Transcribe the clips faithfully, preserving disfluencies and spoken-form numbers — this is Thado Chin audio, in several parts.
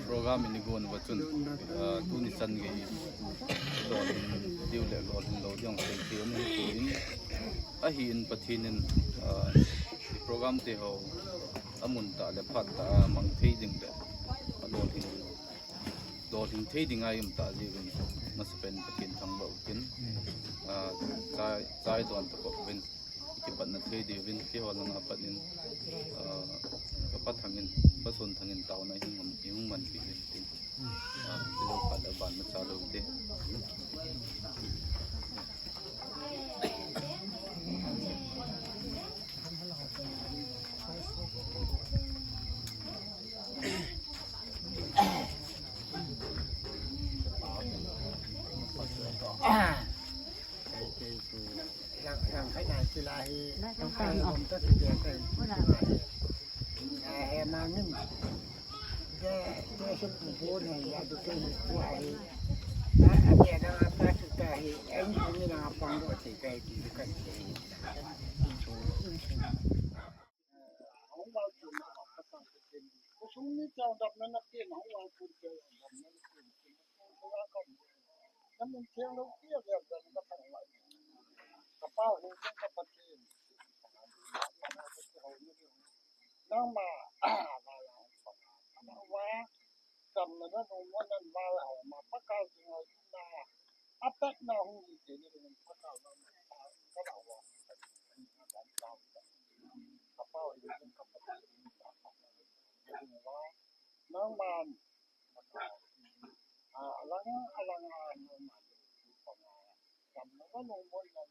Program in i gon uva chun, ah, tuni chan gei lolhing diu le lolhing lou ding sei thei ahi in, ahi in Pathen in, ah, program te ho amun tah le phat tah a mang thei ding le alolhing, lolhing thei ding a i um tah jeh uvin masapen Pathen thangvah utin, ah, chai, chai don tapon. Kipatna thei diuvin, keiho langa pat in, ah, ka pa Thangin, pa Sonthangin taona hung man, hung manpi uvin tin. Ah, kilo khat a ban na cha lou te. Lang, lang kai nai sila hi, lang kai lom ta si dia kai. Ah, he mangin. Dia, dia sum pu pu ne, ya du kai ni pu ai. Ah, dia na apa kita hi, ai ni ni na apa ngo ti kai ti kai ti. Hung val chun na ka sang ka chen. Kusum ni chang dam na na ken, hung val chun chang dam na na ken. Ka min thiang lo tia via via ka thang lai. Ka pa hu ka pa chen. Nangma, wa, cham na na nung mo nan val hau ma pa kal ti ngai na. A pek na hung ni te ni nung pa kal na na ka la wa. Ka pa hu ka pa chen. Nangma, a lang, a lang, a nangma. Cham na na nung mo nan.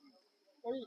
Oi.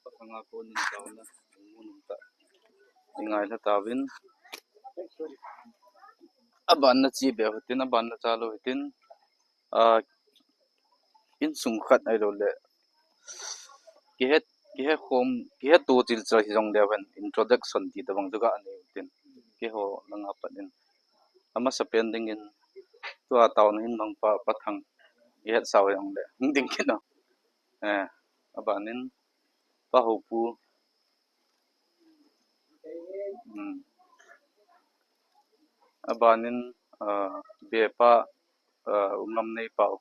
Pathanga konin taona, mun ta. I ngailha tauvin. Aban na chi be hitin, aban na cha lou hitin. Ah, insung khat ahilou le. Kihet, kihet khom, kihet to chil chil hi jong leu hen introduction ti tabang chu ka anei hitin. Keiho langa pat in. Amasapen dingin, tua taona hin mang pa, pa Thang, i het sao jong le, hung ding kit o. Eh, abanin, pa Hopu. Hmm. Abanin, ah, be pa, ah, U Ngamneipao.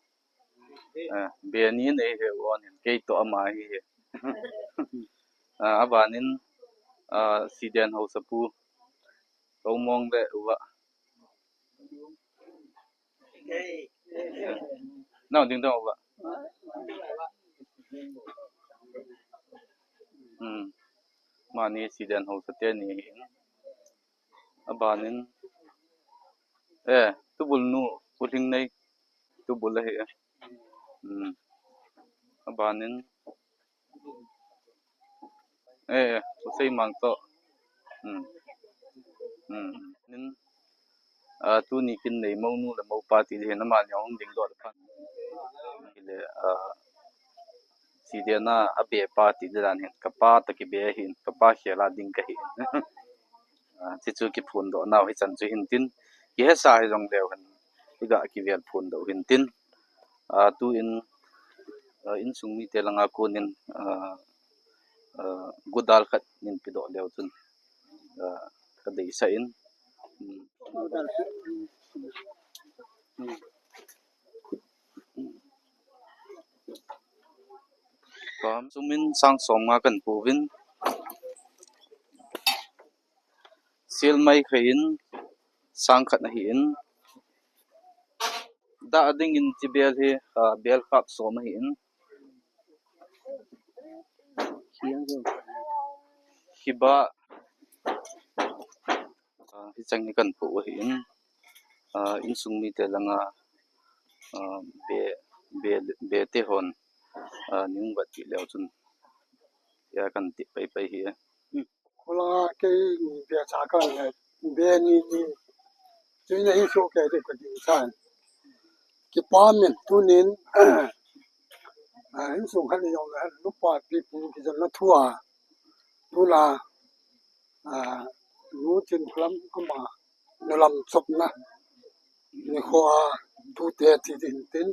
Eh, be ni nei he u anin, kei toh ama hi he. Ah, abanin, ah, Siden Haosapu. Ka U Mong le u va. Nang ding dong u va. Hmm. Mani Siden Haosa teni hi. Abanin. Eh, tubul nu, U Lhingnei. Tubul ahi. Hmm. Abanin. Eh, eh, U Seimang toh. Hmm. Hmm. Nin, ah, tuni kin nei mounu le moupa ti le hin amani hung ding doh le pan. Le, ah, Siden a, a be pa ti le dan hin, ka pa toh kibe hin, ka pa khel a ding kahi. Ah, ti chu kiphondoh nau hichan chu hin tin, kihesa hi jong leu hin, i ga kivel phondoh hin tin. Ah, tu in, ah, insung mite langa konin, ah, ah, godal khat nin pedoh leu chun, ah, ka deisah in. Hmm. Pam sumin sang som nga kan puvin. Sil mai kha in sang khat ahi in. Da ding in chi bel hi, ah, bel khak som ahi in. Hiba, ah, hicheng hi kan phu ahin, ah, insung mite langa, ah, be, be, be te hon, ah, ning vat ti leu chun, ya kan ti pai pai hi. Khula kei ni be cha kan le, be ni ni, chuina hi so ke de ka ding san. Kipa min tunin, ah, insung khat ni jong le, lupa pi pu ki jong na thua. Tuna, ah, nu chin lam ama, nu lam chopna. Nikho a, tute ti din tin.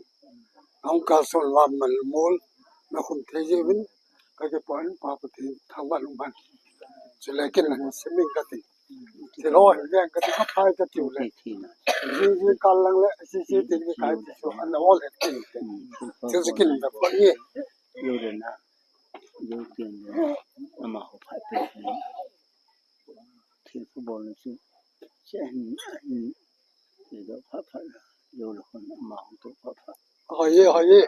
Hung kalson lam mal mol, na khum thei ji win, ka ke pon pa pu tin, thang ba lung ban. Chule kin na simin ka tin. Ti lo, le ka ti ka phai ka ti le. Ji ji kal lang le, ji ji tin ni kai ti so, an ol he tin tin. Ti ji kin da pon ni. Yo de na. Yo tin de. Ama ho phai pe. Thil football ni chu. Che hin, hin. Thil doh phat phat la. Yo lo khun ama hung doh phat phat. Hoi ye, hoi ye.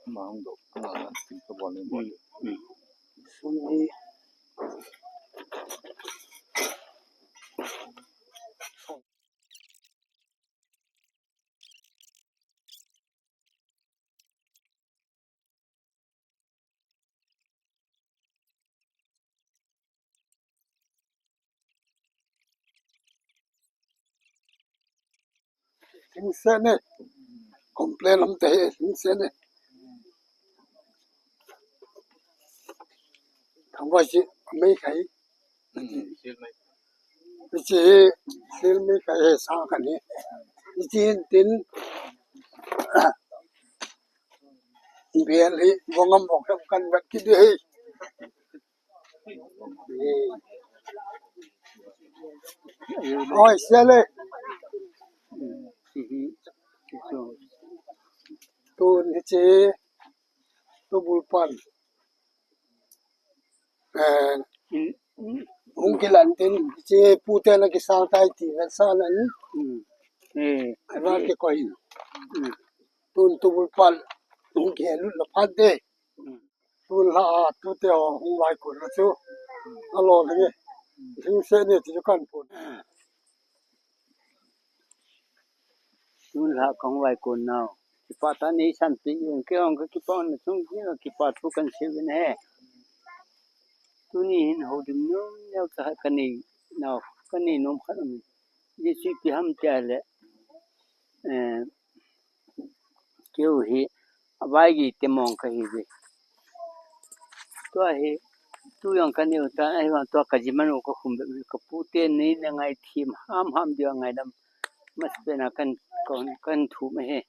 Ama hung doh. Ama thil football ni bol. Hmm, hmm. Sum ni. Thingse ne. Complain lam te hi thingse ne. Thangvah si mei khai. Hmm, sil mei. Hiche hi sil mei khai he sa kan hi. Hiche hin tin. Bel hi, vongam vong hem kan vet kit hi. Oi, sele. Tun hiche, tu bulpan. Eh, hung kilan tin, hiche pute na kisang tai ti, vet sa nan. Eh, ana kikoi. Tun tu bulpan, hung kilu la phat de. Tun la a, tute ho, hung vai kun na chu. Alo lenge. Hing se ne ti kan pun. Tun la kong vai kun nau. Kipa ta nei san pi in ke ong ka kipa na chung ki na kipa thu kan se vin he. Tuni hin ho dim num neu ka ka nei nau ka nei num khat um. Ni si pi ham tia le. Eh, keu hi a vai gi te mong ka hi ve. Tua hi tu yang ka neu ta ai vang tua ka ji manu ka khum be ka pute nei na ngai thim ham ham dia ngai dam. Mas pe na kan, kan, kan thu me he.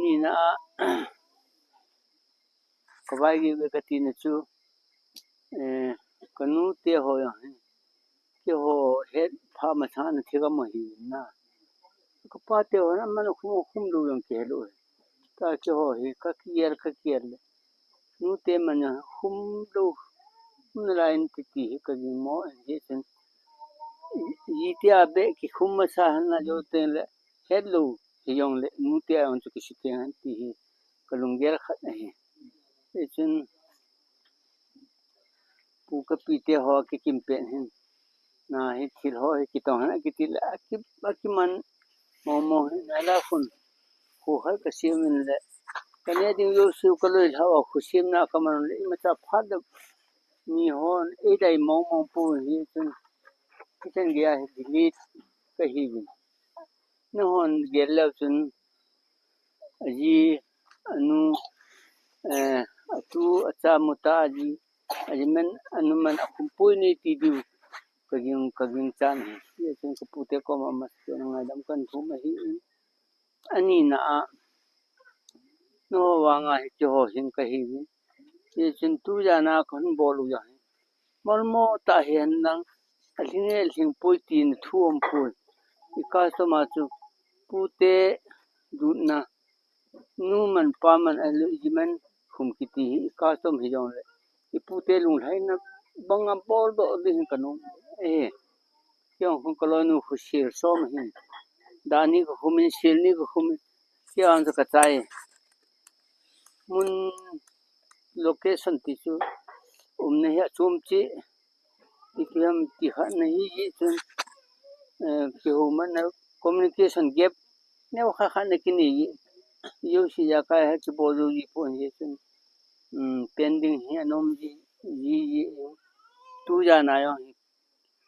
Ni na, ka vai gi ve ka ti na chu, eh, ka nu te ho yang he. Keiho het pha ma cha na thi ka mo hi na. Ka pa te ho na man khum, khum lou yang ke lou. Ta keiho hi ka kiel, ka kiel le. Nu te man khum lou. Khum na lai ti ti hi ka ging mo hi chen. Ji te a be kikhum masa na jo te le. Het lou hi jong le nu te a jong chu kisiteng ti hi ka lunggel khat ahi. Hichun pu ka pi te ho kikim pen hin. Na hi thil ho hi kitong hin akiti le aki, akiman mo mo hin ala khun. Khu hai ka siam in le. Ka ne ding jo siu ka loi lha o khu siam na ka man le ima cha phat le. Ni hon ei dai mo mo pu hi chun. Kitchen gei a hi delete ka hi vin. Na hon gel leu chun aji, anu, eh, atu, acha, muta, aji, aji man, anu man, akhum pui ni ti diu, ka ging, ka ging chan hi. Ye chun ka pute koma mas, chun ngaidam kan thum ahi. Ani na a, no vanga hi keiho hin ka hi vin. Ye chun tu jana ka hun bol u jong hi. Malmo ta hi hen lang, alhing e alhing poi ti na thu um poi. I custom a chu pute dutna, nu man pa man a lu ji man khum kiti hi i custom hi jong le. I pute lunglhaina banga bol doh ding hin ka nung. Eh, kei jong khun ka loinu khu sil som hin. Da ni ka khum in, sil ni ka khum in. Kei jong chu ka chai. Mun location ti chu, Kum na hi achom cheh, ipi ham ti khat na hi, hi chun, eh, kihou man na communication gap neo kha kha na kinei, yo si ya kai ha kibol jou ji pon hi chun, um, pending hi anom ji, ji, ji, tu ja na jong hi,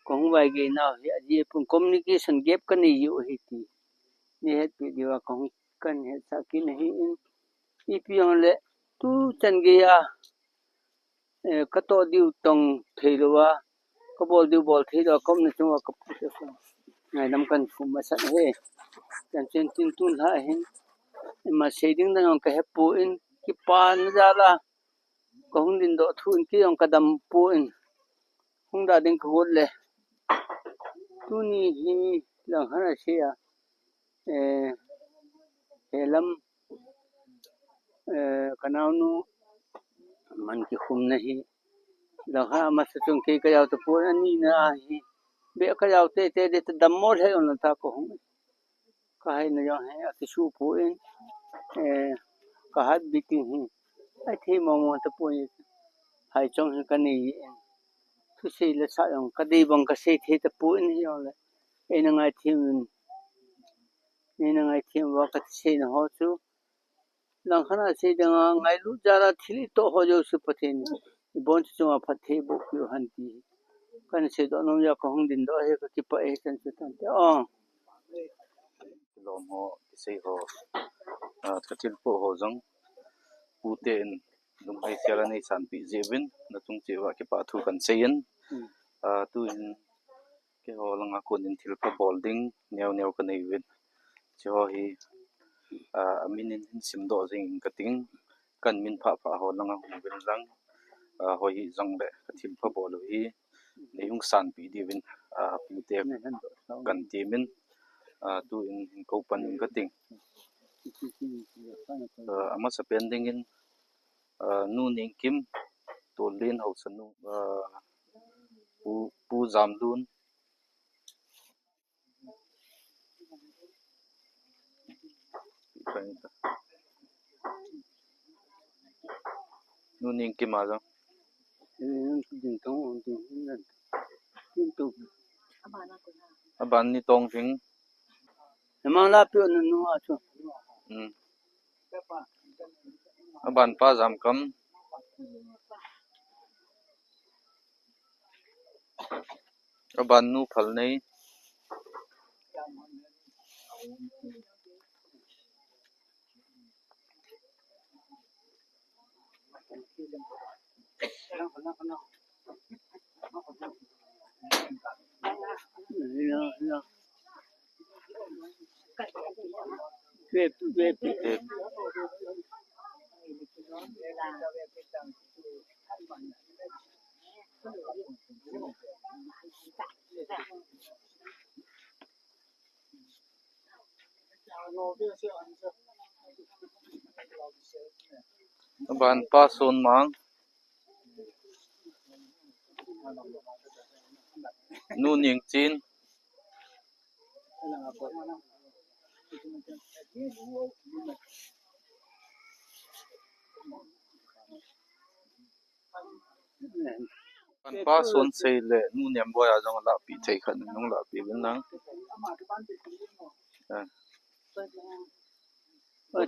kahung vaigei nau hi, aji pun communication gap kanei ji u hi ti. Nei hetpi diu a kahung kan hetsah kit na hi in, ipi jong le, tu chan gei a, eh, katoh diu tong thei lou a, kabol diu bol thei lou a, ka umna chung uva kapu se ko. Ngaidam kan khum masat e. Chan chen tin tun lha hin, ima sei ding dan jong kahe pon, kipa na jal a, kahung dingdoh thu in kei jong kadam pon, hung da ding kagot le. Tuni hi lang khat a sei a, eh, he lam, eh, kanaonu man kikhum na hi, lang khat a masa chung kei kajao tapon, ani na a hi, be kajao teitei ding ta, dammo lheh jong lanta kahung. Kahai na jong hi akisu pon, eh, kahat bit ding hi athei mong mong tapon, hai chong hi kanei in. Thusei le sa jong kadei bang kasei thei tapon, hijongle eina ngaithem in, eina ngaithem uva kaseina ho chu, lang khat a sei ding a, ngailut jal a thil itoh ho jouse Pathen in ibonchauva phatthei boh peh u hen ti hi kana seidoh nom jeh a kahung dingdoh hi, kakipah e, chan chu tante. Oh. Lom ho, kisei ho, ah, kathilpeh ho jong, pute in lunghei sel a neisanpeh jeh uvin, nachung cheh uva kipah thu kan sei in, hmm, ah, tun keiho langa kon in thilpha bol ding neo neo kanei uvin. Hiche ho hi, ah, amin in hin simdoh jing inge kating, kan min phah phah ho langa hung uvin lang, ah, hoi hijongle kathilpha bol u hi neihung sanpeh diuvin, ah, pute kan temin, ah, tun hin kou pan inge kating. Ah, amasa pen dingin, ah, Nu Nengkim, Tollen haosa nu, ah, Pu, Pu Jamlun, Nu Nengkim a jong. Aban ni Tongthing. Hemang la peh u nanu a chu. Hmm. Aban pa Jamkam. Aban nu Phalnei. Aban pa Sonmang. Nu Nengchin. Aban pa Sonsei le Nu Nemboi a jong alahpeh thei khat nung lahpeh uvin lang. Ah.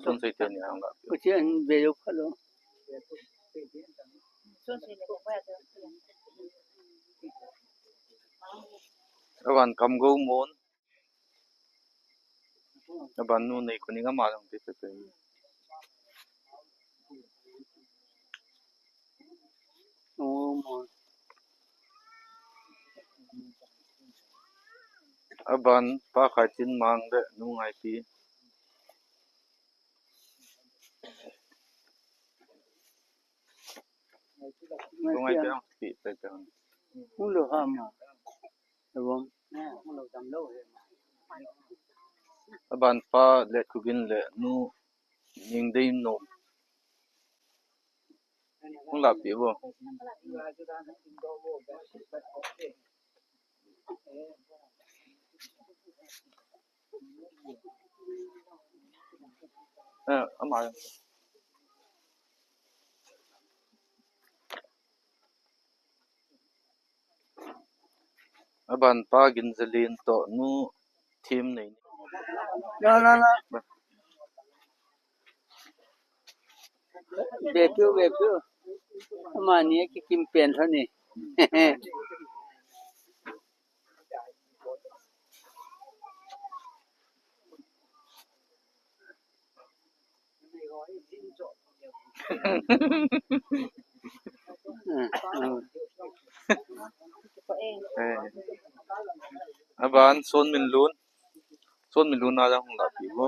Sonsei teni a jong lahpeh. Aban Kamgou Mon. Aban Nu Neikhoning, ama jong ti te te. Aban pa Khaitinmang le Nu Ngaipi. Aban pa Letkhotvin le Nu Nengdeinom. Hung lahpeh vo. Eh, ama. Aban pa Ginzalin toh nu Thim nei. No, no, no. Be piu, be piu. Amani kikim pen tho ni. Eh. Aban Sonminlun. Sonminlun a jong hung lapi vo.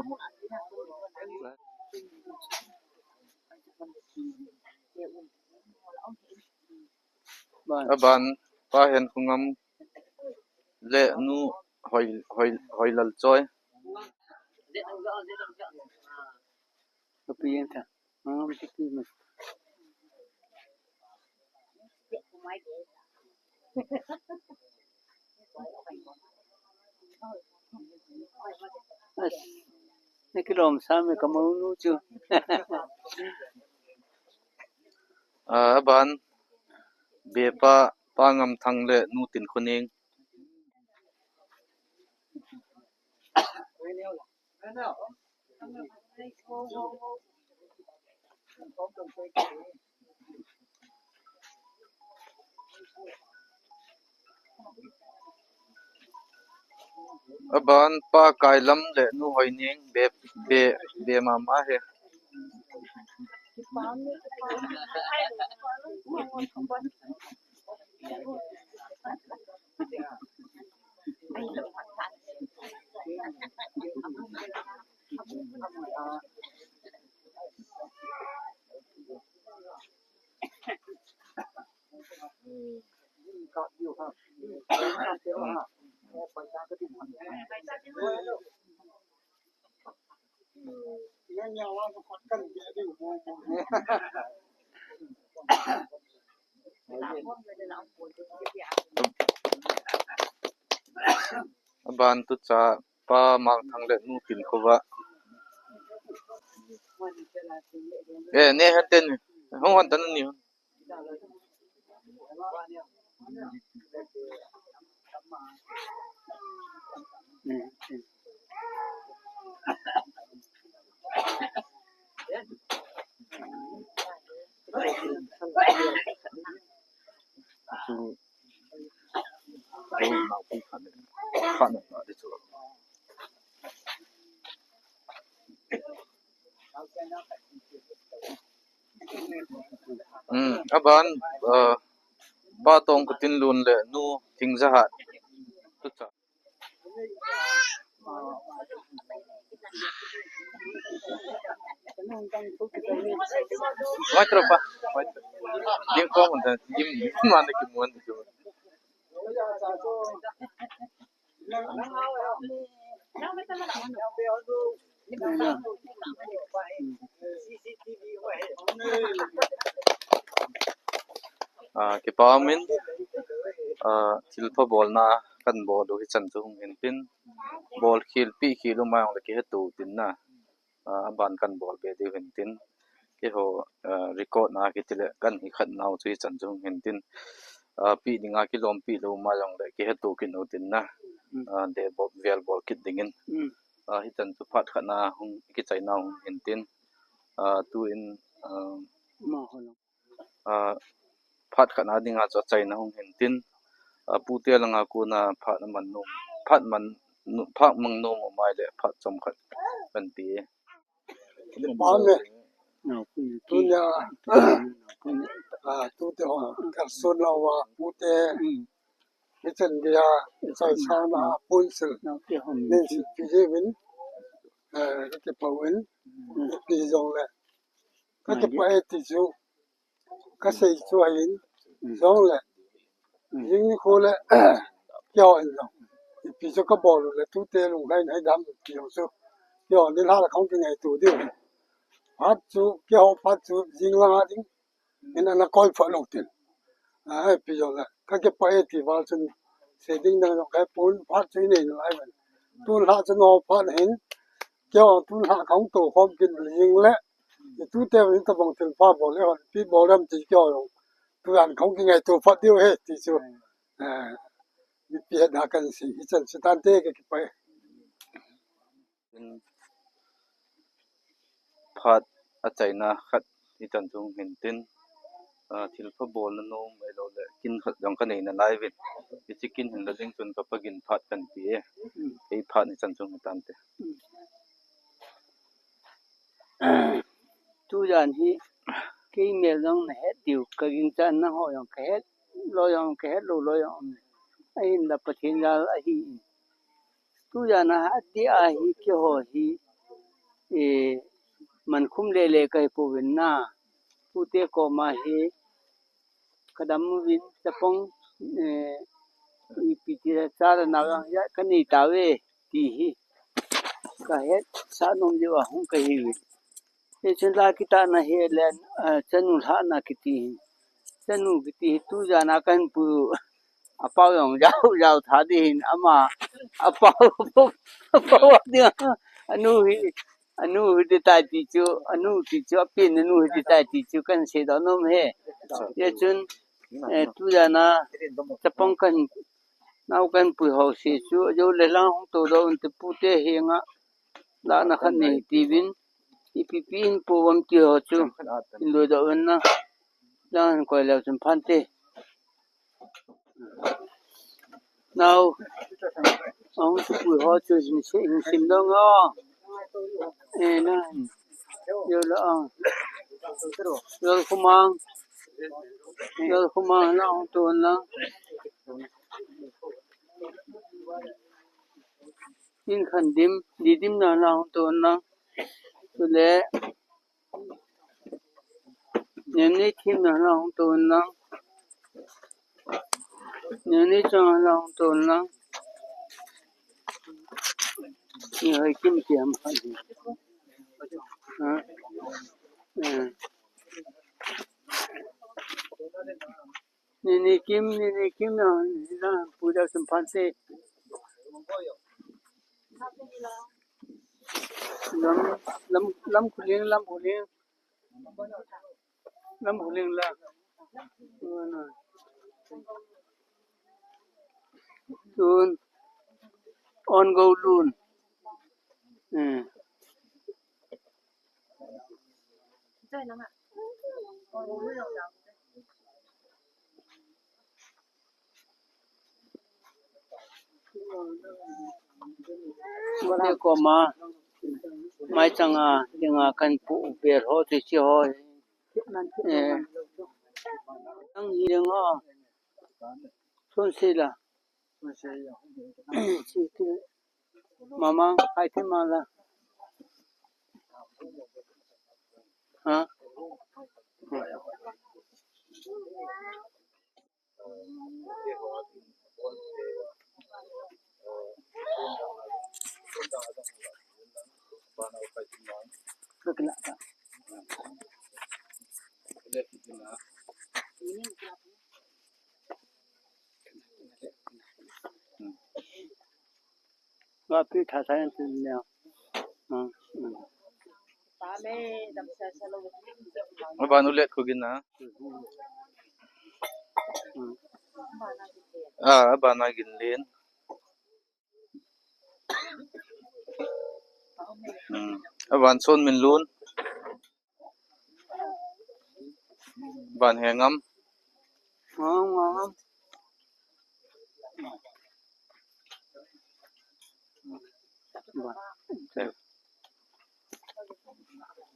Aban Pa Henkhongam le nu Hoi, Hoi, Hoilalchoi. Kapi yan ta. Ngam ti pi mas. As, na kilom sa me kamau nu chu. Ah, aban, Bepa, Pa Ngamthang le nu Tinkhoning. Aban Pa Kailam le nu Hoining be, be, be mama he. Aban tucha Pa Mangthang le nu Tinkhova. Eh, ne han ten. Hung han tan ni. Hmm, aban, uh, Pa Tongkatinlun le nu Thingjahat. Tucha. Mai tropa. Mai tropa. Dim ko mun da, dim, dim mana ki mun da. Ah, kipa umin, ah, thilpha bolna kan bol u hichan chu hung hin tin, bol khel, peh khel u mai jong le kihe to tin na. Ah, aban kan bol be diu hin tin, keiho, ah, record na kiti le kan hi khat nau chu hichan chu hung hin tin, ah, peh dinga kilom peh lou ma jong le kihe to kit u tin na. Mm. Ah, de bol, vel bol kit dingin. Mm. Ah, hichan chu phat khat na hung kichai nau hung hin tin, ah, tu in, ah, ma ho lo. Ah, phat khat na dinga chu achaina hung hin tin, ah, pute langa kona phat aman nom, phat man, phat mang nom u mai le phat chomkhat kan ti. Amen. Tunia, ah, tute ho, kalson lou a, pute, hichan geiya, ichai sanga, punsil, ninsil pi jeh uvin, eh, kakipah uvin, ipi jongle, kakipah e ti chu, kasei chu ahin, jongle, jing nikho le, keiho in jong, ipi chu kabol u le, tute lunglhai in heidam ti jong chu, keiho nilhah le kahung kingaito diu. Phat chu, keiho phat chu, jing langa ding, in ana koi phat lou tin. Ai, ipi jongle, kakipah e ti val chun, sei ding dang jong kahepon, phat chu inei nalai uvin. Tun lhah chun ho phat ahin, keiho tun lhah kahung to khom kit jing le, itute uvin tabang thilpha bol le hon, ipi bol dem ti keiho jong, tujan kahung kingaito phat diu ahi ti chu. Eh, Pi het na kan si, hichan chu tante, ka kipah e. Phat achaina khat hichan chu hin tin, ah, thilpha bolna nom ahilou le kin khat jong ka nei nalai uvin. Hiche kin hin la ding chun ka pa gin phat kan pe e. Kei phat hichan chu hin tante. Tujan hi kei mel jong na het diu, ka ginchat nangho jong ka het, lou jong ka het, lou lou jong um. Ahinla Pathen jal ahi. Tujan a adeh a hi keiho hi, eh, mankhum lele ka hi pouvin na. Tute koma hi ka dam uvin, chapang, eh, ipi ti la, cha le nao jong hi ka nei tauve ti hi ka hetsah nom jeh a hung ka hi uvin. Hichun la kitahna hi le, eh, chanu lhahna kiti hi. Chanu kiti hi tujan a kan pu, apao jong jao, jao tha ding hin ama, apao, apao ding, anu hi, anu hi ding tai ti chu, anu ti chu, apen anu hi ding tai ti chu kan seidoh nom e. Hichun, eh, tujan a, chapang kan, nao kan pui ho se chu, ajou le lang hung todoh un te pute henga, lahna khat nei tiuvin, ipi pi hin po uvam ti ho chu, hin loidoh un na, lang hin koi leu chun phante. Nao, ahung supui ho chu hin se, hin sim dong o. Eh, na, yo la, ah. Lol Khumang. Lol Khumang, na hung tun lang. In Khandim, Didim na, na hung tun lang. Chule, Nini Kim na, na hung tun lang. Nini Chang na hung tun lang. Ni hoi Kim Kim. Ha? Eh. Nini Kim, Nini Kim na, na puja sumpan se. Lam, lam, lam kuling, lam kuling. Lam kuling la. Tun. On go lun. Eh. Koma, mai changa, dinga kan pu u per ho, ti chi ho. Eh, ang hi dinga, sun sila. Mama, hai the mala. Ha? Wa pi tha sa yan tin ne. Hmm, hmm. Aban u let khu gin na. Hmm. Ah, aban a gin len. Hmm. Aban son min lun. Ban he ngam. Ngam, ngam, ngam. Ban.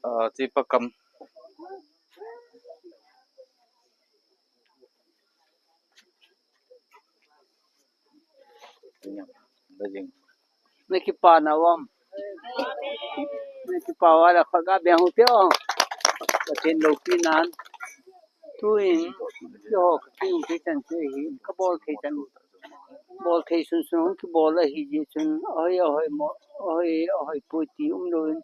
Ah, chi pa kam. Na kipa na uvam. Na kipa uva la khat ga beng u te o. Pathen loupi nan. Tuin, keiho ka kihung thei chan chu hi, ka bol thei chan. Bol thei sunsun hung kibol ahi jeh chun, ahoi, ahoi mo, ahoi, ahoi poi ti umlouvin.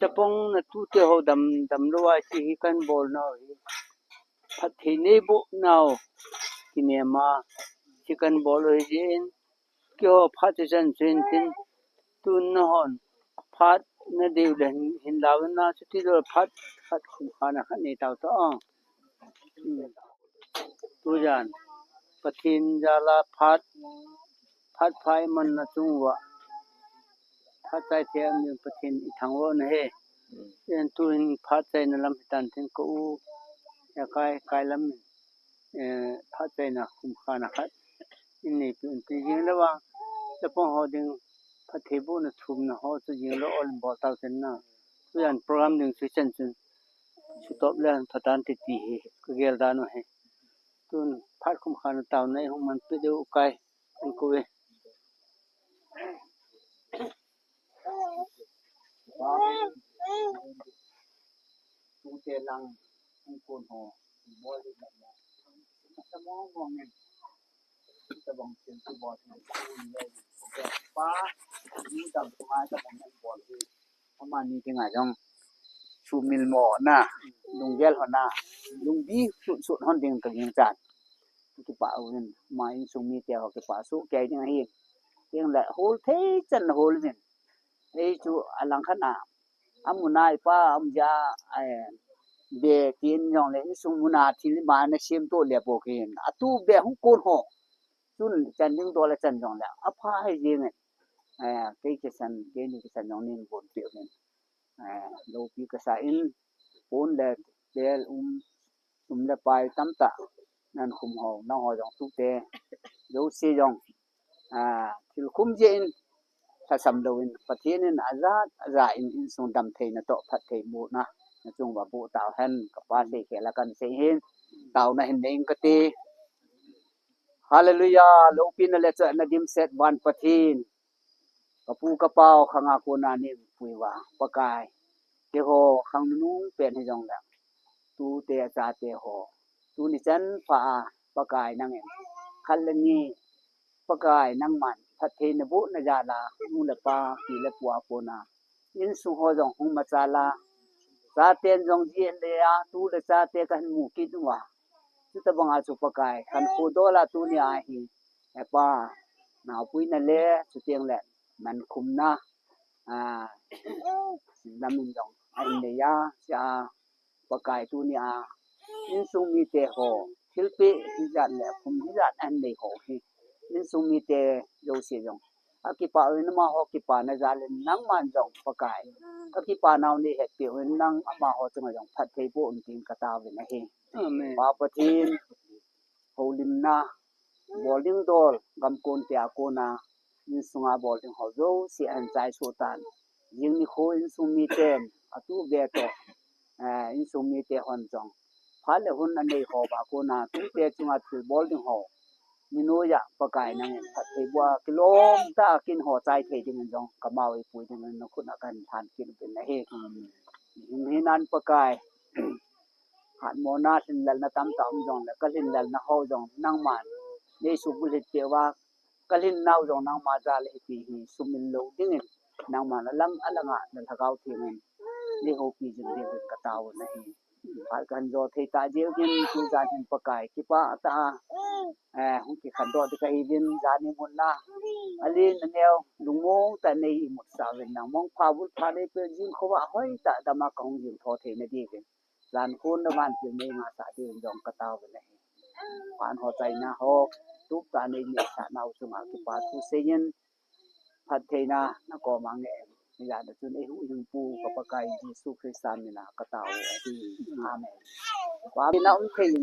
Chapang na tute ho dam, damlou a hiche hi kan bolna u hi. Phatthei neiboh nau, kinem a, hiche kan bol u hi jeh in, keiho phat hichan chu hin tin, tun nahon, phat nadei u le hin, hin lau na, chuti lou phat, phat khum kha na khat nei tau ta, ah. Hmm. Tujan. Pathen jal a phat, phat phai man na chung uva. Phat chai thei a min Pathen i thangvah na he. En tu hin phat chai na lam hitan tin ka u. Ya kai, kai lam min. Eh, phat chai na kum kha na khat. In nei pi un ti jing le vang. Le pong ho ding phat thei bu na thum na ho chu jing le ol bol tau chen na. Tu yan program ding chu chen chun. Chu top le phat tan ti ti hi. Ka gel dan u he. Tun phat kum kha na tau nei hung man pi deu kai. An ku ve. Tute lang hung kun ho. Bol di na. Sa mo mo ngen. Sa bang chen tu bol. Pa, ni dam tu ngai sa bang ngen bol. Amani dinga jong sumil mo na, lunggel ho na, lungbi sut sut hon ding ka ging chan. Kipah uvin, ama insung mite ho kipah soh kei ding ahi. Tin le hol thei chan hol uvin. Ei chu alang khat na, amu na ipa, amu ja, eh, be tin jong le insung muna thil ma na sem to le po kin. Atu be hung kon ho. Chun chan ding dol a chan jong le. Apha hai jing e. Eh, kei kisan, kei ni kisan jong nin bon pe uvin. Eh, lopi kasa in, pon le tel um, um le pai tamtah, nan khum ho, nang ho jong tute, jouse jong, ah, thil khum jeh in, lhasam lou in, Pathen in aja, aja in, insung dam thei na toh, phat thei bu na, na chung uva bu tau hen, ka pa sei khel a kan sei hin, tau na hin nei in kati. Hallelujah, lopi na le chah na dimset van Pathen. Ka pu ka pau khang a kona nei pui uva, Pakai. Keiho khang nunung pen hi jong le. Tute achate ho. Tuni chan pha a, Pakai nangin. Khat le ni, Pakai nangman. Phat thei na bu na jal a, nu le pa, pi le pu a kona. Insung ho jong hung machal a. Chaten jong ji en le a, tu le chate ka hin mu kit uva. Chuta banga chu Pakai, khankho dol a tuni a hi. He Pa, naopui na le, chuteng le, man khum na, ah, lam in jong, a in le ya, cha, Pakai tuni a, insung mite ho, thilpeh hijat le, khum hijat a in nei ho hi, insung mite jouse jong, akipah uvin amaho kipana jal in nangman jong Pakai, akipah nau nei hetpeh uvin nang amaho chunga jong phatthei boh un tin ka taovin ahi. Amen. Pa Pathen, houlimna, bol ding dol, gam kon te a kona, insunga bol ding ho jouse ahin chai soh tan. Jing nikho insung miten, atu ve toh, eh, insung mite hon jong. Phat le hun anei ho uva kona, tute chunga thil bol ding ho. Ni noiya Pakai nangin phatthei boh a kilom tah a kin ho chai thei dingin jong, ka mau ipui dingin na khut a kan than kit uvin ahi. Amen. Hin hinan Pakai. Hatmona lhinlelna tamtah um jongle, ka lhinlelna ho jong nangman nei subulhit peh uva, ka lhin nau jong nangma jal a hiti hi sumil lou dingin, nangman alang alanga na Lhagao Theng in nei houpi jing dingin ka taovin ahi. Phat kan jo thei tah jeh uvin, tujan hin Pakai kipah tah a, eh, hung kikhen doh ding kahiuvin, jani mun a, alen aneo, lungmong tah a nei imutsah uvin, nang mong pha bul pha nei peh jing khovah hoitah dam a ka hung jing tho theina dingin. Jan khun na vantil nei ngahsah dingin jong ka taovin ahi. Van ho chaina ho, tup tah a nei neisah nau chunga kipa thu seiyin, phattheina na koma ngeh in. Hijeh a chun eihuhhingpu ka Pakai Jesu Christa mina ka tao u ahi. Amen. Pa mina um thei in